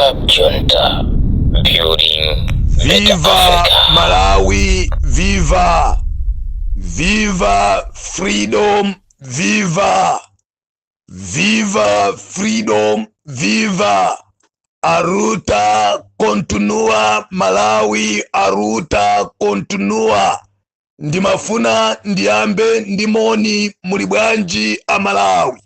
Club Junta, building better Viva Africa. Malawi, viva! Viva freedom, viva! Viva freedom, viva! A luta continua, Malawi, a luta continua. Ndimafuna ndiyambe ndi moni. Muli bwanji a Malawi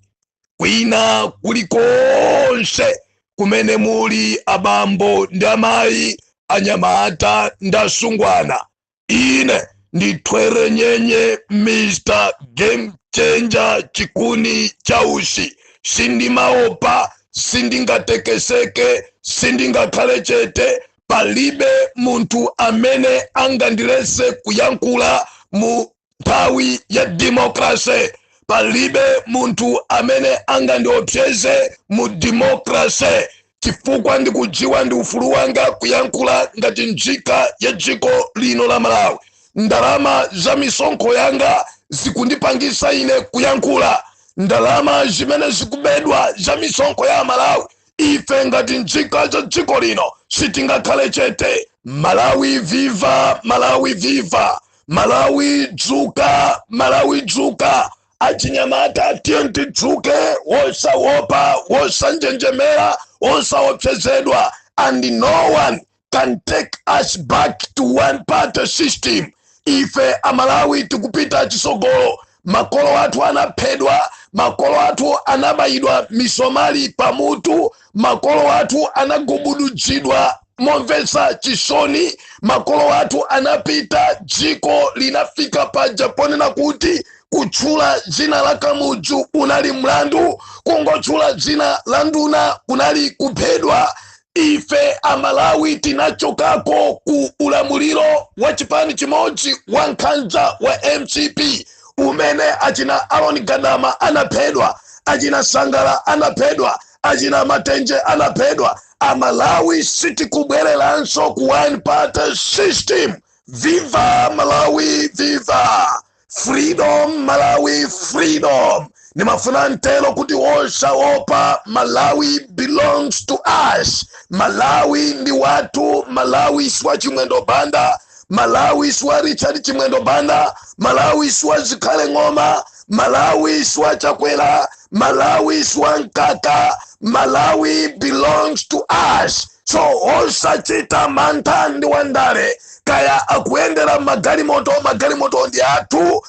kwina kulikonse kumene muli, abambo ndi amayi, anyamata ndi asungwana? Ine ndithwere nyenye, Mr Game Changer, chikuni chausi. Sindimaopa, sindingatekeseke, sindingakhale chete. Palibe munthu amene angandilese kuyankhula mu nthawi ya demokrasi. Palibe munthu amene angandiopseze mu demokrasi, chifukwa ndikudziwa ndi ufulu wanga kuyankhula ngati nzika ya dziko lino la Malawi. Ndalama za misonkho yanga zikundipangisa ine kuyankhula. Ndalama zimene zikubedwa za misonkho ya Malawi, ife ngati nzika za dziko lino sitingakhale chete. Malawi viva! Malawi viva! Malawi dzuka! Malawi dzuka! Achinyamata, tiye tidzuke, wosawopa, wosanjenjemera, wosaopsezedwa, and no one can take us back to one party system. Ife Amalawi tikupita chisogolo. Makolo athu anaphedwa, makolo athu anabayidwa misomali pamutu, makolo athu anagubududzidwa momvetsa chisoni, makolo athu anapita. Dziko linafika paja ponena kuti kutchula dzina la Kamudzu unali mlandu, kungotchula dzina la nduna kunali kuphedwa. Ife Amalawi tinachokako ku ulamuliro wa chipani chimodzi wa nkhanza wa MCP, umene achina Aaron Gadama anaphedwa, achina Sangala anaphedwa, achina Matenje anaphedwa. Amalawi, sitikubwereranso ku one party system. Viva Malawi, viva freedom! Malawi freedom! Nimafuna ntelo kuti wosaopa. Malawi belongs to us. Malawi ndi wathu. Malawi siwa Chimwendo Banda, Malawi siwa Richard Chimwendo Banda, Malawi siwa Zikhale Ng'oma, Malawi siwa Chakwera, Malawi siwa Mkaka. Malawi belongs to us. So osachita mantha ndi wandale, kaya akuyendera magalimoto, magalimoto ndi athu.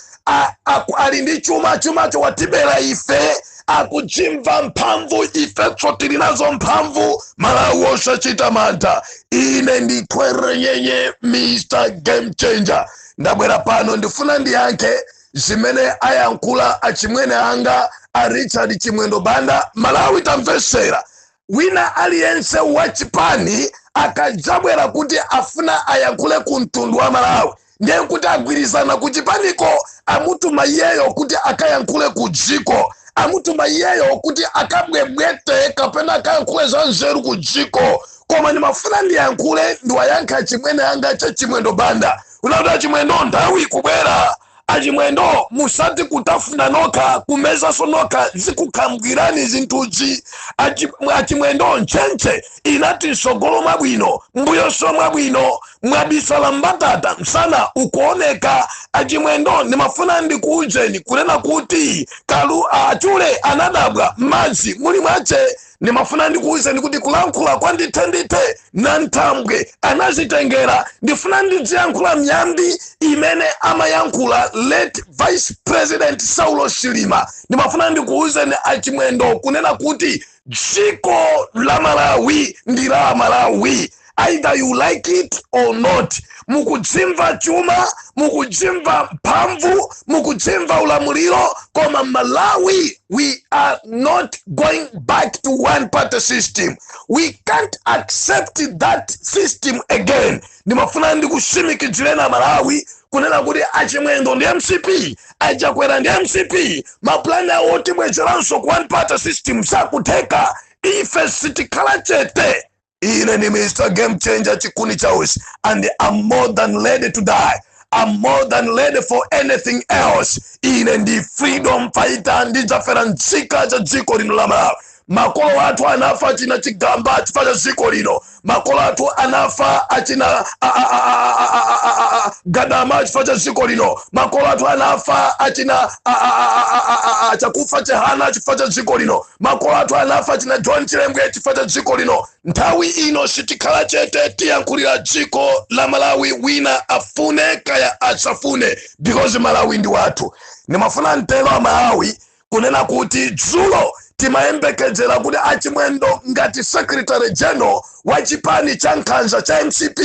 Ali ndi chuma, chumacho watibera ife. Akuchimva mphamvu, ifetso tili nazo mphamvu. Malawi, osachita mantha. Ine ndithwere nyenye, Mr Game Changer. Ndabwera pano, ndifuna ndiyankhe zimene ayankhula achimwene anga a Richard Chimwendo Banda. Malawi, tamvesera. Wina aliyense wachipani akadzabwera kuti afuna ayankhule ku mtundu wa Malawi, ndiye kuti agwirizana kuchipaniko, amutuma iyeyo kuti akayankhule ku dziko, amutuma iyeyo kuti akabwebwete kapena akayankhule za nzeru ku dziko. Koma ndimafuna ndiyankhule, ndiwayankha chimwene anga cha Chimwendo Banda kunati, achimwendo, nthawi ikubwera. Achimwendo, musati kutafuna nokha, kumezanso nokha, zikukhambwirani zinthuzi. Achimwendo, ntchentche inati msogolo mwabwino, mbuyonso mwabwino, mwabisala mbatata, msana ukuoneka. Achimwendo, ndimafuna ndikuuzeni kunena kuti kalu achule anadabwa madzi muli mwache. Ndimafuna ndikuwuzeni kuti kulankhula kwa ndithe na nthambwe anazitengera. Ndifuna ndidziyankhula miyambi imene amayankhula late Vice President Saulo Chilima. Ndimafuna ndikuwuzeni achimwendo kunena kuti dziko la Malawi ndi la Malawi, either you like it or not. Mukudzimva chuma, mukudzimva mphamvu, mukudzimva ulamuliro, koma Malawi, we are not going back to one party system. We can't accept that system again. Ndimafuna ndikusimikizireni Malawi kunena kuti achimwendo ndi MCP, achakwera ndi MCP, mapulani awo otibwezeranso ku one party system sakutheka. Ife sitikhala chete. Ine ni Mr Game Changer, chikuni chausi, and I'm more than ready to die. I'm more than ready for anything else. Ine ndi freedom fighter, ndidzafera nzika za dziko lino la Malawi. Makolo athu anafa achina Chigamba chifukwa cha dziko lino. Makolo athu anafa achina Gadama chifukwa cha dziko lino. Makolo athu anafa achina Chakufa Chihana chifukwa cha dziko lino. Makolo athu anafa achina John Chilembwe chifukwa cha dziko lino. Nthawi ino sitikhala chete, tiyankhulira dziko la Malawi, wina afune kaya asafune, because Malawi ndi wathu. Ndimafuna mtelo a Malawi kunena kuti dzulo timayembekezera kuti Achimwendo ngati secretary general wa chipani cha nkhanza cha MCP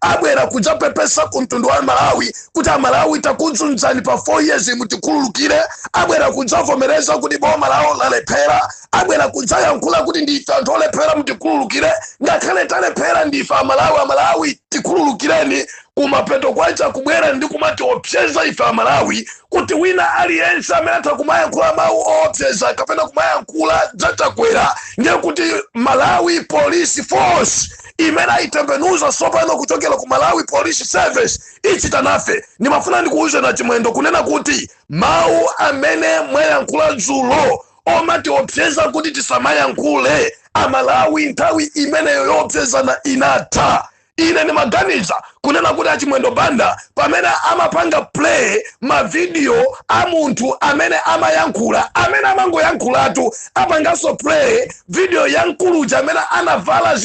abwera kudzapepesa ku mtundu wa Malawi kuti, "Amalawi, takudzunzani pa 4 years, mutikhululukire." Abwera kudzavomereza kuti boma lawo lalephera. Abwera kudzayankhula kuti, "Ndife anthu olephera, mutikhululukire. Ngakhale talephera, ndife Amalawi. Amalawi, tikhululukireni." Kumapeto kwacha kubwera ndi kumatiopseza ife Amalawi kuti wina aliyense amene atha kumayankhula mawu oopseza kapena kumayankhula zaChakwera, ndiye kuti Malawi Police Force imene ayitembenuza tsopano kuchokera ku Malawi Police Service ichita nafe. Ndimafuna ndikuuze na Chimwendo kunena kuti mawu amene mwayankhula dzulo omatiopseza kuti tisamayankhule, Amalawi, nthawi imeneyo yoopsezana inatha. Ine ndimaganiza kunena kuti Achimwendo Banda pamene amapanga play mavidiyo a munthu amene amayankhula, amene amangoyankhulatu, apanganso play video ya mkuluja amene anavala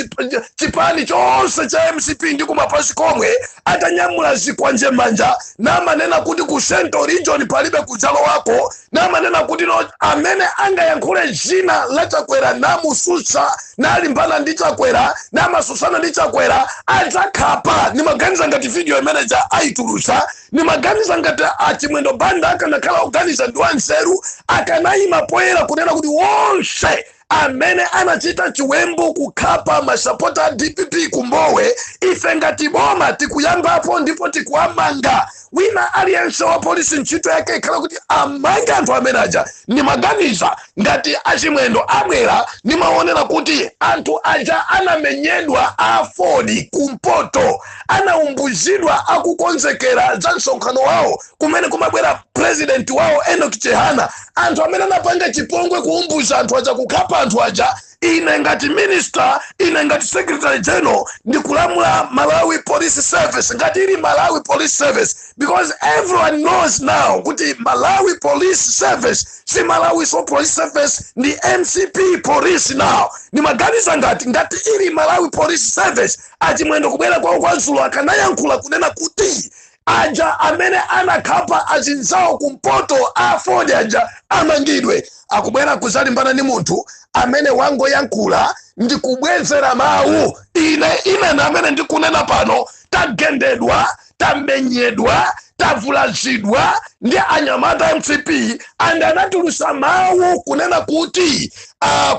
chipani chonse cha MCP ndi kumapazi komwe, atanyamula zikwanje manja, namanena kuti ku Central Region palibe kudzalowako, namanena kuti no, amene angayankhule zina la Chakwera, namusutsa, nalimbana ndi Chakwera, namasusana ndi Chakwera, adzakhapa. Nimaganiza ngati video imeneja ayitulutsa, nimaganiza ngati Achimwendo Banda akanakhala oganiza ndi wanzeru, akanayima poyera kunena kuti wonse amene anachita chiwembu kukhapa masapota a DPP kumbowe, ife ngati boma tikuyambapo ndipo tikuwamanga. Wina aliyense wa polisi ntchito yake ikhala kuti amange anthu amene aja. Nimaganiza ngati Achimwendo abwera, nimaonera kuti anthu aja anamenyedwa a Ford kumpoto, anaumbuzidwa akukonzekera za msonkhano wawo kumene kumabwera president wawo Enoch Chihana, anthu amene anapanga chipongwe kuumbuza anthu aja, kukhapa anthu aja, ine ngati minister, ine ngati secretary general, ndikulamula Malawi Police Service, ngati ili Malawi Police Service, because everyone knows now kuti Malawi Police Service si Malawi so Police Service, ndi MCP Police now. Ndimaganiza ngati ili Malawi Police Service, Achimwendo kubwera kwawo kwa dzulo akanayankhula kunena kuti aja amene anakhapa azinzawo kumpoto a Ford aja amangidwe. Akubwera kuzalimbana ndi munthu amene wangoyankhula ndi kubwezera mawu. Ine imene amene ndikunena pano, tagendedwa, tamenyedwa, tavulazidwa ndi anyamata MCP, and anatulusa mawu kunena kuti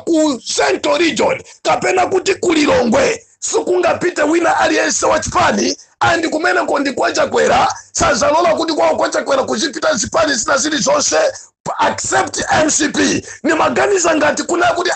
ku Central Region kapena kuti ku Lilongwe sikungapite wina aliyense wa chipani, and kumeneko ndi kwaChakwera, sazalola kuti kwawo kwaChakwera kuzipita zipani zina zilizonse except MCP. Nimaganiza ngati kuna kuti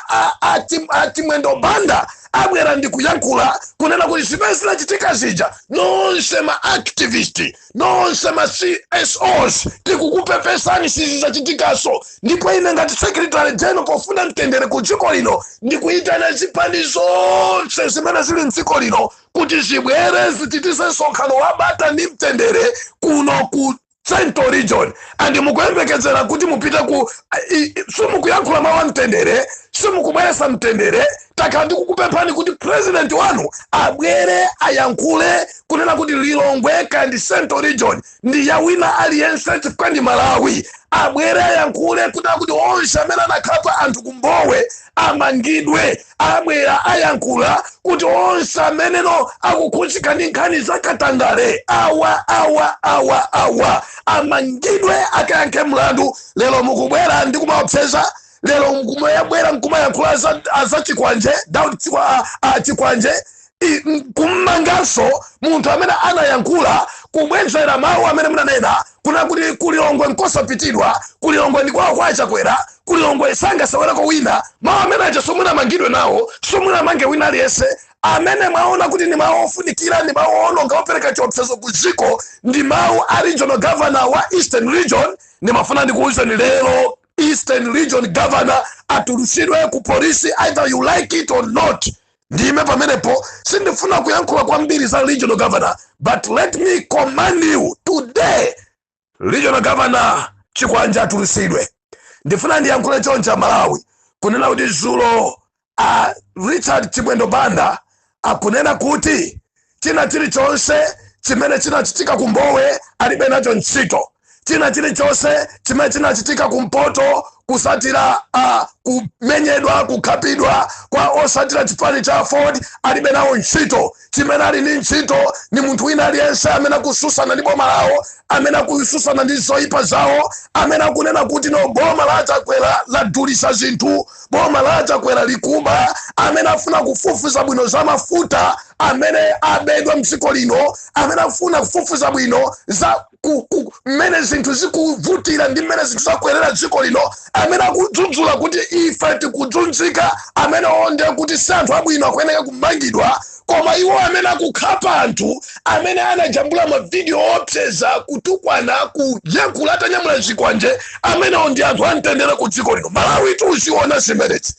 Achimwendo Banda abwera ndi kuyankhula kunena kuti zimene zinachitika zija, nonse ma activist, nonse ma CSOs, tikukupepesani, sizizachitikaso. Ndipo ine ngati secretary general, pofuna mtendere ku dziko lino, ndikuyitana zipani zonse zimene zili mdziko lino kuti zibwere zichitise msonkhano wa bata ndi mtendere kuno ku Central Region. And mukuyembekezera kuti mupite ku simukuyankhula mawu a mtendere, simukubweresa mtendere. Takhala ndikukupemphani kuti president wanu abwere ayankhule kunena kuti Lilongwe kandi Central Region ndi ya wina aliyense chifukwa ndi Malawi. Abwere ayankhule kunena kuti onse amene anakhapa anthu kumbowe amangidwe. Abwera ayankhula kuti onse ameneno akukhudzika ndi nkhani zakatangale, awa awa awa awa, amangidwe, akayankhe mlandu. Lero mukubwera ndi kumaopseza. Lero mukumabwera nkumayankhula za Chikwanje, Daud Chikwanje, kummanganso munthu amene anayankhula kubwezera mawu amene munanena kuna kuti kuLilongwe nkosapitidwa, kuLilongwe ndi kwawo kwa Chakwera, kuLilongwe sangasewereko wina. Mawu amene aja somunamangidwe nawo, somunamange wina aliyense. Amene mwaona kuti ndi mawu ofunikira, ndi mawu owononga, opereka chiopsezo ku dziko, ndi mawu a regional governor wa Eastern Region. Ndimafuna ndikuwuzeni lero. Eastern Region Governor atulusidwe ku polisi, either you like it or not. Ndime pamenepo. Sindifuna kuyankhula kwambiri za regional governor, but let me command you today, regional governor Chikwanja atulusidwe. Ndifuna ndiyankhule choncha, Malawi, kunena kuti zulo a Richard Chimwendo Banda akunena kuti china chilichonse chimene chinachitika kumbowe alibe nacho ntchito, china chilichonse chimene chinachitika kumpoto kusatira kumenyedwa, kukhapidwa kwa osatira chipani cha Aford, alibe nawo ntchito. Chimene ali ndi ntchito ni munthu wina aliyense amene akususana ndi boma lawo, amene akususana ndi zoyipa zawo, amene akunena kuti no, boma la Chakwera ladulisa zinthu, boma la Chakwera likuba, amene afuna kufufuza bwino za mafuta amene abedwa mdziko lino, amene afuna kufufuza bwino za mmene zinthu zikuvutira ndi mmene zinthu zakwerera dziko lino, amene akudzudzula kuti ife tikudzunzika, amene onde kuti si anthu abwino, akuyeneka kumangidwa. Koma iwo amene akukhapa anthu, amene anajambula mavidiyo opseza, kutukwana, kuyankhula atanyamula zikwanje, amenewo ndi anthu amtendere ku dziko lino. Malawi, tuziona zimenezi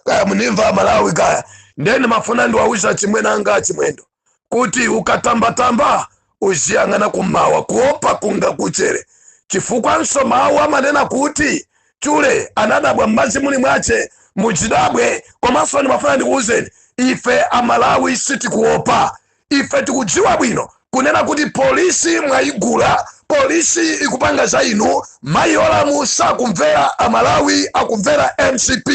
kaya munimva, Malawi kaya. Ndeni mafuna ndiwauza chimwene anga Chimwendo kuti ukatambatamba uziyang'ana kummawa, kuopa kunga kuchere, chifukwanso mawu amanena kuti chule anadabwa m'madzi muli mwache. Muchidabwe. Komanso ndimafuna ndikuwuzeni, ife Amalawi sitikuopa. Ife tikudziwa bwino kunena kuti polisi mwayigula, polisi ikupanga za inu. Mayi Olamu sakumvera Amalawi, akumvera MCP.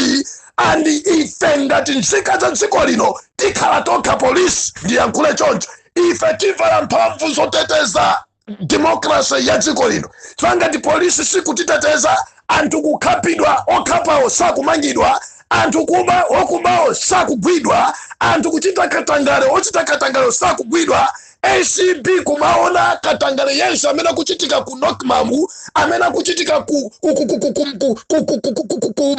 And ife ngati nzika za dziko lino tikhala tokha polisi. Ndiyankhule choncho, ife tivala mphamvu zoteteza democracy ya dziko lino. Chifukwa polisi sikutiteteza, anthu kukhapidwa, okhapawo sakumangidwa, anthu kuba, okubawo sakugwidwa, anthu kuchita katangale, ochita katangale sakugwidwa, ACB kumaona katangale yense amene akuchitika ku NOCMA, amene akuchitika ku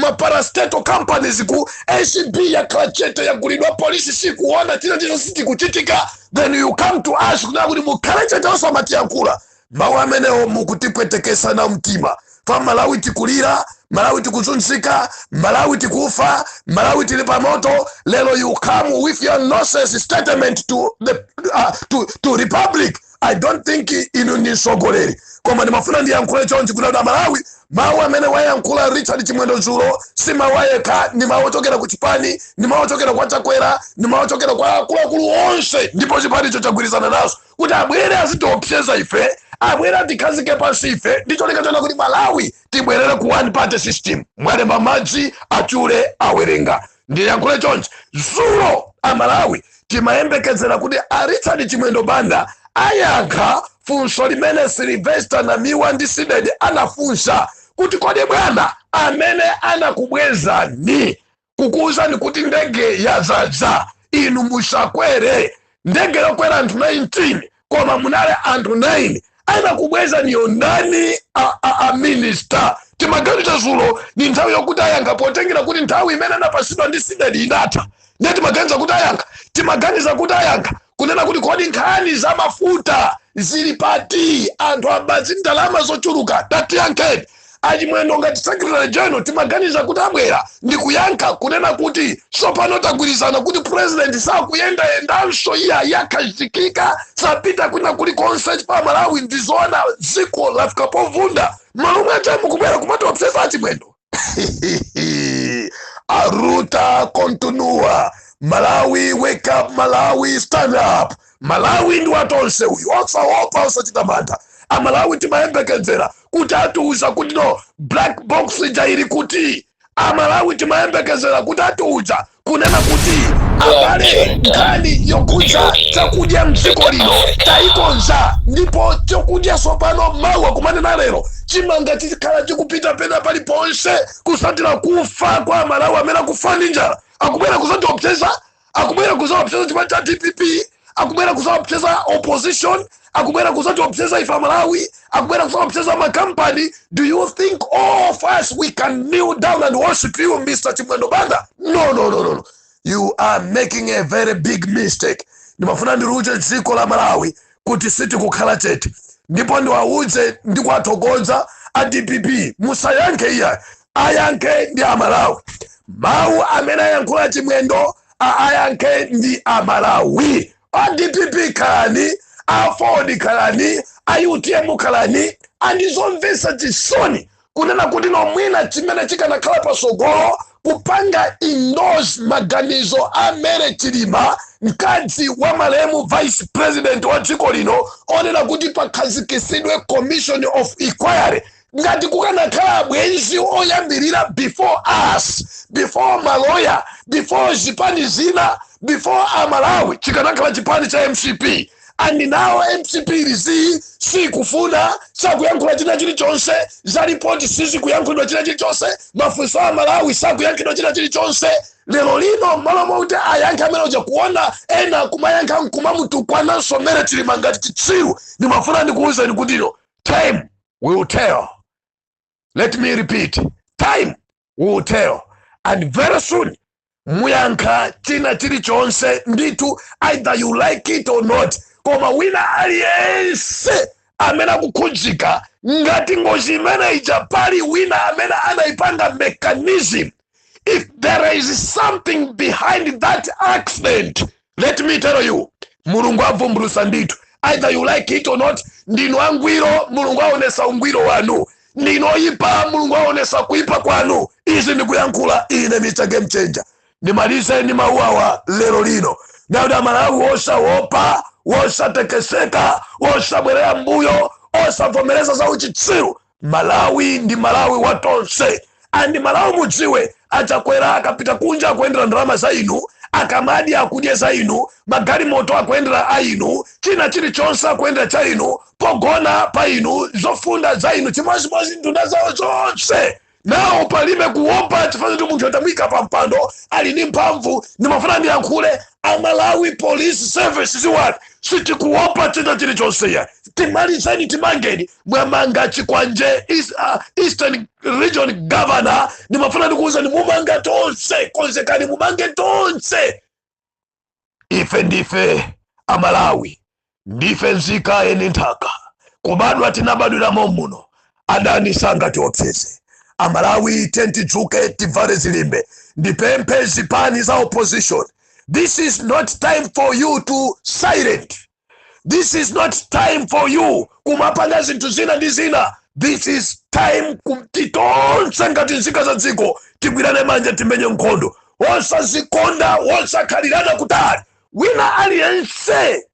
maparastatal companies ku ACB yakhala chete, yagulidwa, polisi sikuona, china chonse sichikuchitika. Then you come to us kunena kuti mukhale chete, osamatiyankhula. Mawu amenewo mukutipwetekesa na mtima pa Malawi. Tikulira Malawi, tikuzunzika Malawi, tikufa Malawi, tili pamoto. Lero you come with your nonsense statement to republic. I don't think inu ndi mtsogoleri. Koma ndimafuna ndiyankhule chonchi kuti Malawi, mawu amene wayankhula Richard Chimwendo dzulo si mawu ayekha, ndi mawu ochokera ku chipani, ndi mawu ochokera kwa Chakwera, ndi mawu ochokera kwa akuluakulu onse, ndipo chipanicho chagwirizana nazo kuti abwere azitiopseza ife, abwere atikhazike pansi ife, ndicho chona kuti Malawi tibwerere ku one party system. Mwalemba madzi achule awerenga. Ndiyankhule chonchi, dzulo Amalawi timayembekezera kuti a Richard Chimwendo Banda ayankha funso limene Sylvester Namiwa ndi CDEDI anafunsa kuti, kodi bwana, amene anakubwezani kukuwuzani kuti ndege yazadza, inu musakwere, ndege yokwera anthu 19 koma munali anthu 9, anakubwezaniyo ndani, a minister? Timaganiza zulo ni nthawi yokuti ayankha, potengera kuti nthawi imene anapasidwa ndi CDEDI inatha. Ndiye timaganiza kuti ayankha, timaganiza kuti ayankha kunena kuti, kodi nkhani za mafuta zili pati? Anthu abazi ndalama zochuluka, tatiyankheni Achimwendo ngati secretary general. Timaganiza kuti abwera ndikuyankha kunena kuti tsopano tagwirizana kuti president sakuyendayendanso, iye yakhazikika, sapita kwina kulikonse pa Malawi. Ndizoona, dziko lafika povunda. Malo mwache mukubwera kumatiopseza, Achimwendo. A luta continua. Malawi, wake up! Malawi, stand up! Malawi ndi watonse uyu, osaopa, osachita mantha. Amalawi timayembekezera kuti atiuza kuti no, black box ija ili kuti. Amalawi timayembekezera kuti atiuza kunena kuti, abale, nkhani yokhudza chakudya mdziko lino tayikonza, ndipo chakudya sopano mawa kumanena lero chimanga chikhala chikupita pena paliponse, kusatira kufa kwa Amalawi amene akufa ndi njala. Akubwera kuzatiopseza, akubwera kuzaopseza chipani cha DPP, akubwera kuzaopseza opposition, akubwera kuzatiopseza ife Amalawi, akubwera kuzaopseza makampani. Do you think all of us, we can kneel down and worship you, Mr Chimwendo Banda? No, no, no, no, no. You are making a very big mistake. Ndimafuna ndiuze dziko la Malawi kuti sitikukhala chete, ndipo ndiwauze ndikuwathokoza A DPP musayankhe iya, ayankhe ndi Amalawi. Mawu amene ayankhula Chimwendo ayankhe ndi Amalawi. A DPP khalani, a Ford khalani, a UTM khalani. Andizomvetsa chisoni kunena kuti nomwina chimene chikanakhala pasogolo kupanga endorse maganizo a Mary Chilima, mkazi wa malemu vice president wa dziko lino, onena kuti pakhazikisidwe commission of inquiry. Ngati kukanakhala abwenzi oyambirira before us, before maloya, before zipani zina, before Amalawi, chikanakhala chipani cha MCP. And now MCP lizi sikufuna, sakuyankhula china chilichonse za ripoti, sizikuyankhulidwa china chilichonse, mafunso a Malawi sakuyankhidwa china chilichonse. Lero lino malo mokuti ayankhe amene uja, kuona ena kumayankha nkumamutukwananso Mary Chilima ngati chitsiru. Ndimafuna ndikuwuzeni kuti no, time will tell. Let me repeat, time will tell, and very soon muyankha china chilichonse ndithu, either you like it or not. Koma wina aliyense amene akukhudzika ngati ngozi imene ija pali wina amene anayipanga mechanism, if there is something behind that accident, let me tell you, Mulungu avumbulusa ndithu, either you like it or not. Ndinu angwiro, Mulungu aonesa ungwiro wanu. Ndinu oyipa, Mulungu aonesa kuyipa kwanu. Izi ndikuyankhula ine Mr Game Changer. Ndimalize ndi mawu awa lero lino ndakuti Amalawi wosawopa, wosatekeseka, wosabwerera mbuyo, osavomereza za uchitsiru. Malawi ndi Malawi watonse. And Malawi mudziwe, Achakwera akapita kunja akuyendera ndalama za inu, akamadi akudya za inu, magalimoto akuyendera a inu, china chilichonse akuyendera cha inu, pogona pa inu, zofunda za inu, chimodzimodzi nduna zawo zonse. Nawo palibe kuopa chifukwa kuti munthu atamuyika pa mpando ali ndi mphamvu. Ndimafuna ndiyankhule, Amalawi Police Service ziwani, sitikuopa china chilichonse ya. Timalizeni, timangeni. Mwamanga Chikwanje, Eastern Region governor. Ndimafuna ndikuwuzani, mumanga tonse, konzekani mumange tonse. Ife ndife Amalawi, ndife nzika eni nthaka, kubadwa tinabadwiramo muno. Adani sangatiopseze. Amalawi, tentidzuke, tivale zilimbe. Ndipemphe zipani za opposition, this is not time for you to silent, this is not time for you kumapanga zinthu zina ndi zina. This is time kuti tonse ngati nzika za dziko tigwirane manja, timenye nkhondo, wosazikonda, wosakhalirana kutali. Wina aliyense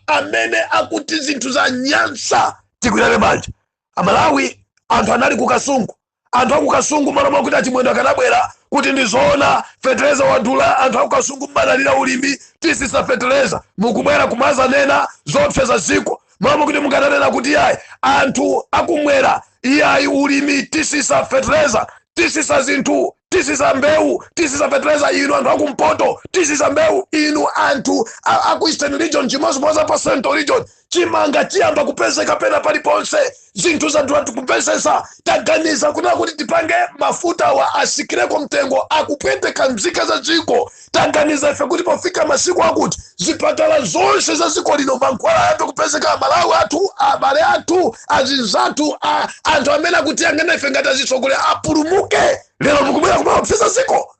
amene akuti zinthu za nyansa, tigwirane manja. Amalawi, anthu anali kuKasungu, anthu akuKasungu, malo mwakuti Achimwendo akanabwera kuti ndizoona fetereza wadula, anthu akuKasungu mmadalira ulimi, tisisa fetereza, mukubwera kumazanena zopseza ziko. Malo kuti mukananena kuti yayi, anthu akumwera, iyayi, ulimi tisisa fetereza, tisisa zinthu, tisisa mbewu, tisisa fetereza, inu anthu akumpoto tisisa mbewu, inu anthu aku Eastern Region chimodzimodzi pa Central Region chimanga chiyamba kupezeka pena paliponse, zinthu zathu anthu kupezesa. Taganiza kunena kuti tipange mafuta wa asikireko mtengo akupweteka mzika za dziko. Taganiza ife kuti pofika masiku akuti zipatala zonse za dziko lino mankhwala ayambe kupezeka. Amalawi athu, abale athu, azinzathu, anthu amene akutiyang'ana ife ngati azitsogolera apulumuke. Lero mukubwera kumaopseza dziko.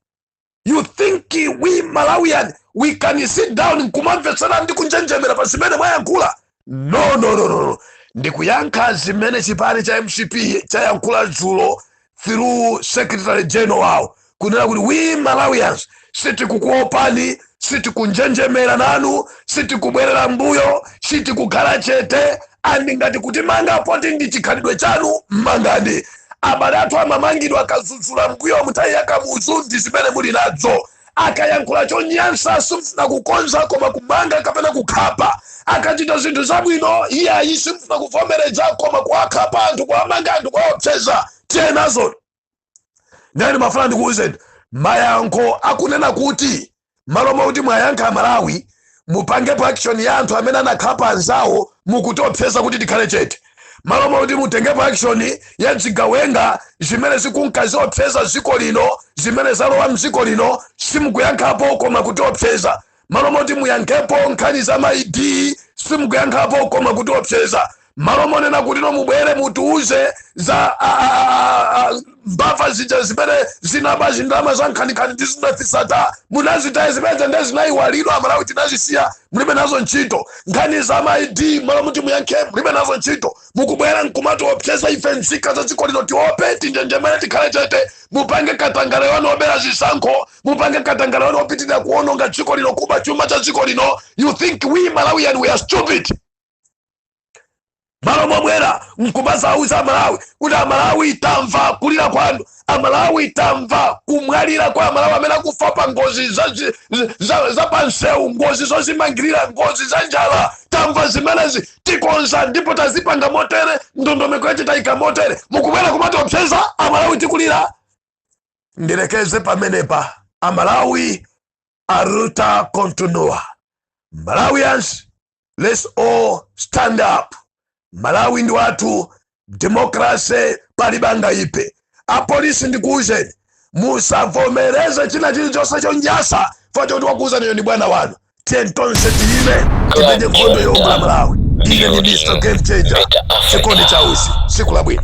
You think we Malawian, we can sit down nkumamvetsera ndi kunjenjemera pa zimene mwayankhula? No, no, no, no, no. Ndikuyankha zimene chipani cha MCP chayankhula dzulo through secretary general wawo, kunena kuti we Malawians sitikukuopani, sitikunjenjemera nanu, sitikubwerera mbuyo, sitikukhala chete. And ngati kutimanga poti ndi chikhalidwe chanu, mmangani. Abale athu amamangidwa akadzudzula mbuyo mnthawi ya Kamuzu, ndi zimene muli nadzo. Akayankhula chonyansa simfuna kukonza koma kumanga kapena kukhapa. Akachita zinthu zabwino, iyayi, simfuna kuvomereza koma kuwakhapa anthu, kuwamanga anthu, kuwaopseza. Tiye nazo. Ndani mafuna ndikuwuzeni mayankho akunena kuti malo moti mwayankha Malawi, mupangepo action ya anthu amene anakhapa anzawo, mukutiopseza kuti tikhale chete. Malo moti mutengepo action ya zigawenga zimene zikunkaziopseza dziko lino, zimene zalowa mdziko lino, simukuyankhapo koma kutiopseza. Malo moti muyankhepo nkhani za ma ID, simukuyankhapo koma kutiopseza. Malo monena kuti no, mubwere mutiuze za mbava zija zimene zinaba zindalama za nkhaninkhani ndi zinafisata, munazitaye zimene nde zinayiwalidwa. Amalawi tinazisiya, mulibe nazo ntchito. Nkhani za ma ID, malo muti muyankhe, mulibe nazo ntchito. Mukubwera nkumatiopseza ife nzika za dziko lino, tiope, tinjenjemere, tikhale chete, mupange katangale wanu obera zisankho, mupange katangale wanu opitirira kuononga dziko lino, kuba chuma cha dziko lino. You think we Malawian, we are stupid? Malo momwera nkumazauza Amalawi kuti Amalawi, tamva kulira kwanu, Amalawi, tamva kumwalira kwa Amalawi amene akufa pa ngozi za pansewu, ngozi zozimangirira, ngozi za njala, tamva zimenezi, tikonza ndipo tazipanga motere, ndondomeko yache tayika motere. Mukubwera kumatiopseza Amalawi tikulira. Ndilekeze pamenepa. Amalawi, a luta continua. Malawians, let's all stand up. Malawi ndi wathu, democracy palibe angaipe. Apolisi, ndikuwuzeni, musavomereze china chilichonse chonyasa fa choti wakuwuzaniyo ndi bwana wanu. Tiye tonse tiyime, timenye nkhondo yowombola Malawi. Ine ndi Mr Game Changer, chikondi cha usi. Siku labwino.